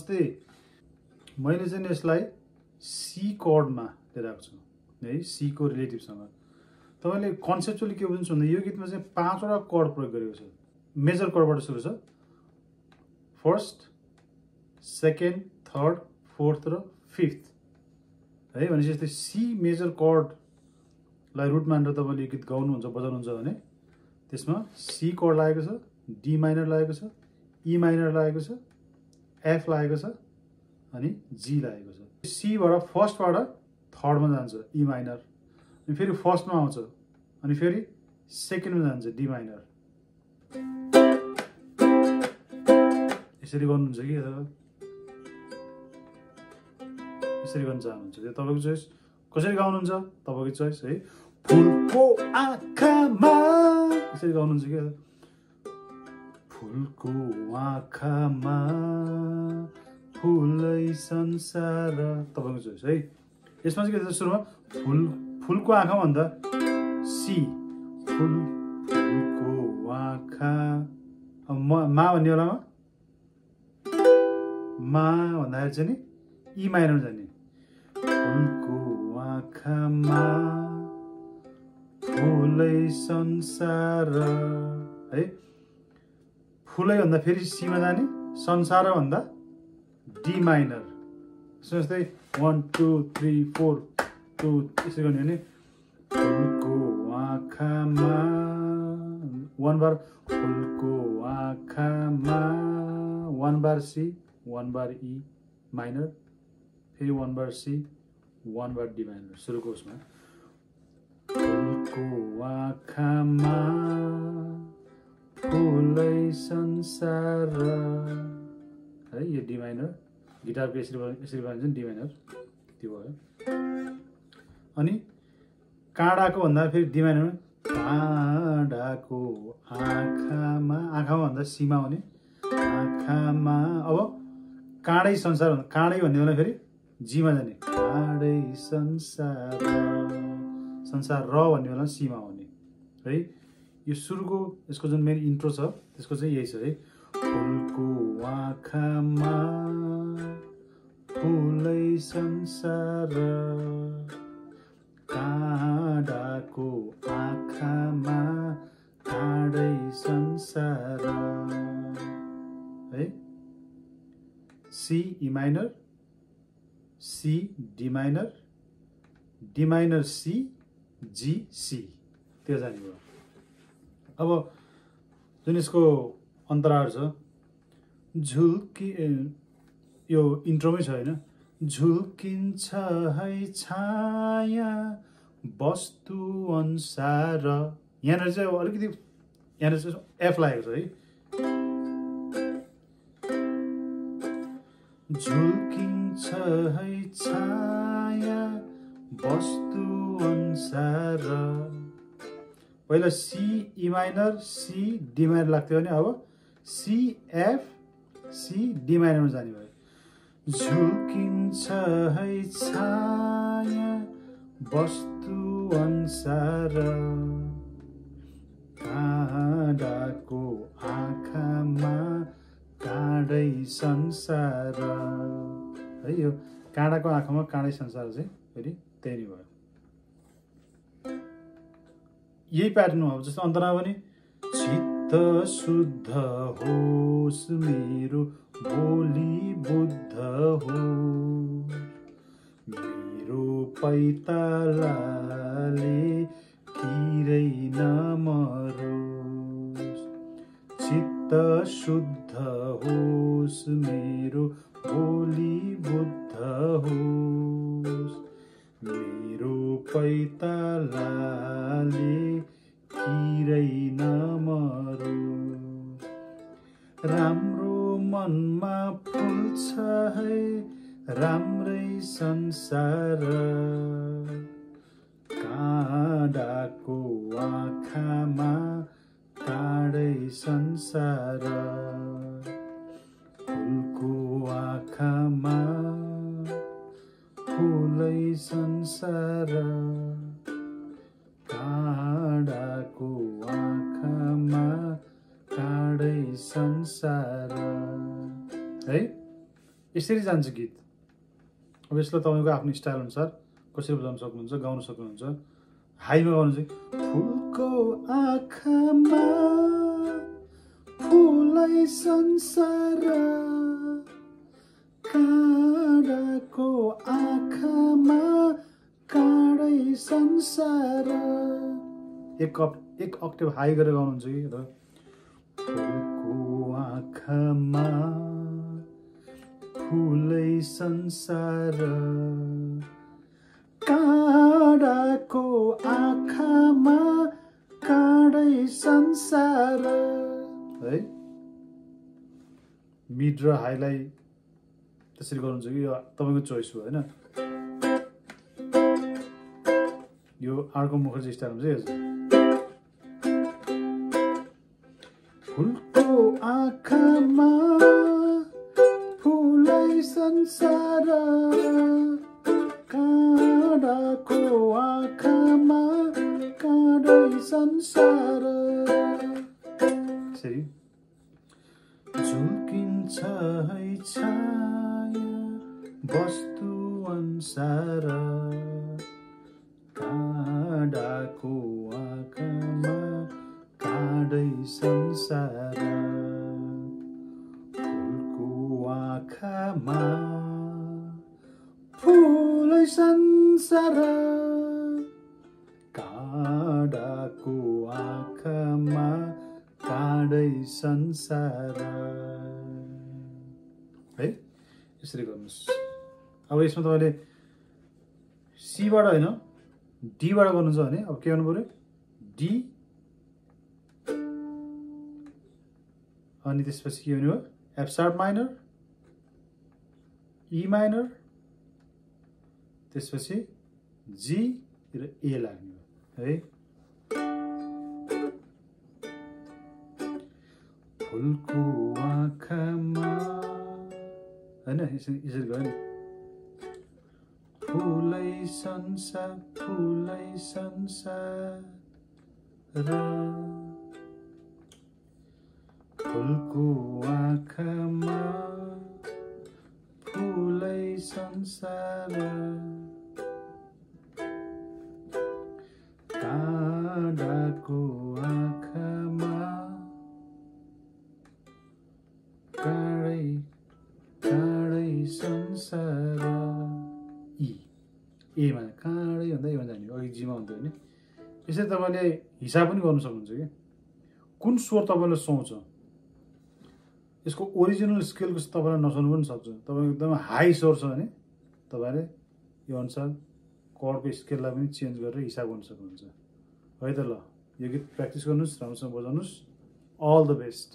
जस्तै मैले चाहिँ यसलाई सी कर्डमा लिएर आएको छु है, सी को रिलेटिभसँग। तपाईले कन्सेप्चुअली के बुझ्नुहुन्छ भन्दा यो गीतमा चाहिँ 5 वटा कर्ड प्रयोग गरेको छ। मेजर कर्डबाट सुरु छ, फर्स्ट, सेकेन्ड, थर्ड, फोर्थ र फिफ्थ है। भनेपछि यस्तै सी मेजर कर्डलाई रुट मानेर तपाईले यो गीत गाउनुहुन्छ बजाउनुहुन्छ भने त्यसमा सी कर्ड लागेको छ, डी माइनर लागेको छ, ई माइनर लागेको छ, एफ लागेको छ अनि जी लागेको छ। सी बाट फर्स्टबाट थर्डमा जान्छ ई माइनर, अनि फेरि फर्स्टमा आउँछ अनि फेरि सेकेन्डमा जान्छ डी माइनर। यसरी गर्नुहुन्छ कि अथवा यसरी गर्न चाहनुहुन्छ त्यो तपाईको चोइस। कसरी गाउनुहुन्छ तपाईको चोइस है। फुलको आँखामा यसरी गाउनुहुन्छ कि फुलको आँखामा फुलै संसार तपाईको चोइस है। यसमा चाहिँ के छ सुरुमा फुलको आँखा भन्दा सी, फुलको आँखा मा भन्ने बेलामा मा भन्दाखेरि चाहिँ नि ई माइनर जाने, फुलको आँखामा फुलै संसार है। फुलै भन्दा फेरि सीमा जाने, संसार भन्दा डी माइनर। जस्तै 1 2 3 4 2 यसरी गर्ने भने फुलको आँखामा 1 बार, फुलको आँखामा 1 बार सी 1 बार ई माइनर, फेरि 1 बार सी 1 बार डी माइनर सुरुको उसमा। फुलको आँखामा फुलै संसार है, यो डी माइनर। गिटारको यसरी भनिन्छ डी माइनर, त्यो भयो। अनि काँडाको भन्दा फेरि डी माइनर, काँडाको आँखामा, आँखामा भन्दा सीमा हुने, आँखामा। अब काँडै संसार भन्दा काँडै भन्ने बेला फेरि जीमा जाने, काँडै संसार, संसार र भन्ने बेला सीमा हुने है। यो सुरुको यसको जुन मेन इन्ट्रो छ त्यसको चाहिँ यही छ है। फुलको आँखामा फुलै संसार, काँडाको आँखामा काँडै संसार है। C E minor, C D minor, D minor C, G C, त्यो जाने भयो। अब जुन यसको अन्तराहरू छ, झुल्की यो इन्ट्रोमै छ होइन, झुल्किन्छ है छाया वस्तु अनुसार। यहाँनिर चाहिँ अलिकति यहाँनिर चाहिँ एफ लागेको छ है। झुल्किन्छ है छाया वस्तु अनुसार। पहिला C E minor C D minor लाग्थ्यो भने अब सी एफ सी डी माइनरमा जाने भयो। झुल्किन्छ है छाया वस्तु अनुसार, काँडाको आँखामा काँडै संसार है। यो काँडाको आँखामा काँडै संसार चाहिँ फेरि त्यही नै भयो। यही प्याटर्न हो। जस्तो अन्तरमा पनि चित्त शुद्ध होस् मेरो बोली बुद्ध हो, मेरो पैतालाले किरै नमरोस्। चित्त शुद्ध होस् मेरो बोली बुद्ध होस्, मेरो पैतालाले किरै नमरोस्। राम्रो मनमा फुल्छ है राम्रै संसार, काँडाको आँखामा काँडै संसार। फुलको आँखामा फुलै संसार, काँडाको आँखामा काँडै संसार है। यसरी जान्छ गीत। अब यसलाई तपाईँको आफ्नो स्टाइल अनुसार कसरी बजाउन सक्नुहुन्छ, गाउन सक्नुहुन्छ। हाईमा गाउनु चाहिँ फुलको आँखामा फुलै संसार, काँडाको आँखामा काँडै संसार। एक अक्टेभ हाई गरेर गाउनुहुन्छ कि र फुलको आँखामा फुलै संसार, काँडाको आँखामा काँडै संसार। है मिड र हाईलाई त्यसरी गर्नुहुन्छ कि यो तपाईँको चोइस हो होइन। यो अर्को मुखर्जी स्टाइलमा चाहिँ यस्तो फुलको आँखामा फुलै संसार, काँडाको आँखामा काँडै संसार। यसरी झुल्किन्छ है छाया वस्तु अनुसार, काँडाको आँखामा काँडै संसार। फुलको आँखामा फुलै संसार, काँडाको आँखामा काँडै संसार। है यसरी गर्नुहोस्। अब यसमा तपाईँले सीबाट होइन डीबाट गर्नुहुन्छ भने अब के गर्नु पर्यो, डी अनि त्यसपछि के हुने हो, F sharp minor, E minor, त्यसपछि जी र ए लाग्ने हो है। फुलको आँखामा होइन यसरी गयो नि, फुलै संसार फुलै संसार, फुलको आँखामा फुलै संसार, काँडाको आँखामा काँडै काँडै संसार। एमा काँडै भन्दा एमा जाने, अघि जीमा हुन्थ्यो भने। यसरी तपाईँले हिसाब पनि गर्नु सक्नुहुन्छ कि कुन स्वर तपाईँलाई सुहाउँछ। यसको ओरिजिनल स्केलको तपाईँलाई नसुन्नु पनि सक्छ। तपाईँको एकदम हाई स्वर छ भने तपाईँले यो अनुसार कर्डको स्केललाई पनि चेन्ज गरेर हिसाब गर्न सक्नुहुन्छ। है त ल, यो गीत प्र्याक्टिस गर्नुहोस्, राम्रोसँग बजाउनुहोस्। All the best.